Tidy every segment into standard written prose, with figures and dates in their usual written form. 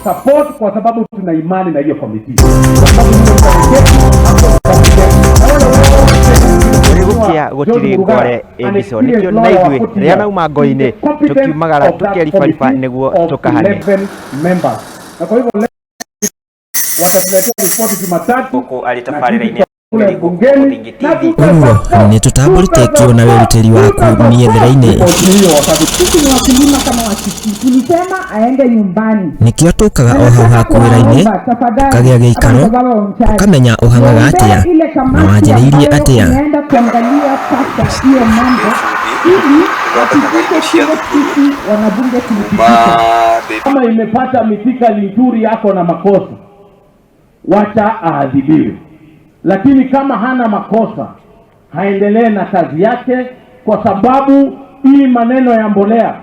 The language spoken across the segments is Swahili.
Support kwa sababu tuna imani na hiyo committee. Kwa sababu yule mtu ameketi hapo na wale wote Kũrĩ gũkĩa gũtirĩ ngware ĩmbico nĩkĩo na ithuĩ rĩa nauma ngo-inĩ tũkiumagara tũkeribariba nĩguo tũkahane. 11 members. Na kwa hivyo leo watatuletea ripoti Jumatatu Gũkũ arĩ tabarĩra-inĩ kule gũkũ bungeni Mũthingi na TV. Ũguo nĩ tũtambũrĩtĩkio na wĩrutĩri waku mĩethere-inĩ. Ripoti hiyo wakati Sisi ni wakulima kama Wakisii, tulisema aende nyumbani. Nĩkĩo tũkaga o hau haku wĩra-inĩ tũkagĩa gĩikaro tũkamenya ũhang'aga atĩa na wanjĩrĩirie atĩa. Tunaenda kuangalia sasa hiyo mambo ili Gũthondekaga indo cia thukuru sisi wanabunge kuma tulipitisha. Kama imepata Mithika Linturi yako na makosa, wacha aadhibiwe, lakini kama hana makosa haendelee na kazi yake, kwa sababu hii maneno ya mbolea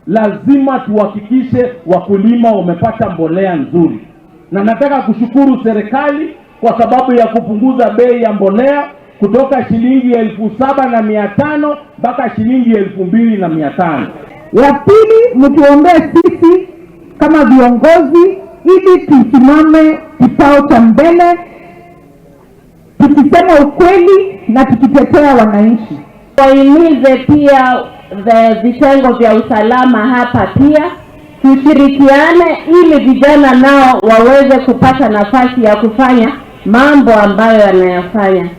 lazima tuhakikishe wakulima wamepata mbolea nzuri, na nataka kushukuru serikali kwa sababu ya kupunguza bei ya mbolea kutoka shilingi 7,500 mpaka shilingi 2,500. Ya pili, mtuombee sisi kama viongozi ili tusimame kipao cha mbele tukisema ukweli na tukitetea wananchi. Wahimize pia vitengo vya usalama hapa pia tushirikiane, ili vijana nao waweze kupata nafasi ya kufanya mambo ambayo yanayafanya.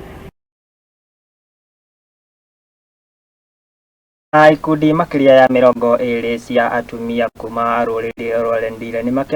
Na ikundi makĩria ya 20 cia atumia kuma rũrĩrĩ rwa Rendille nĩmakenete.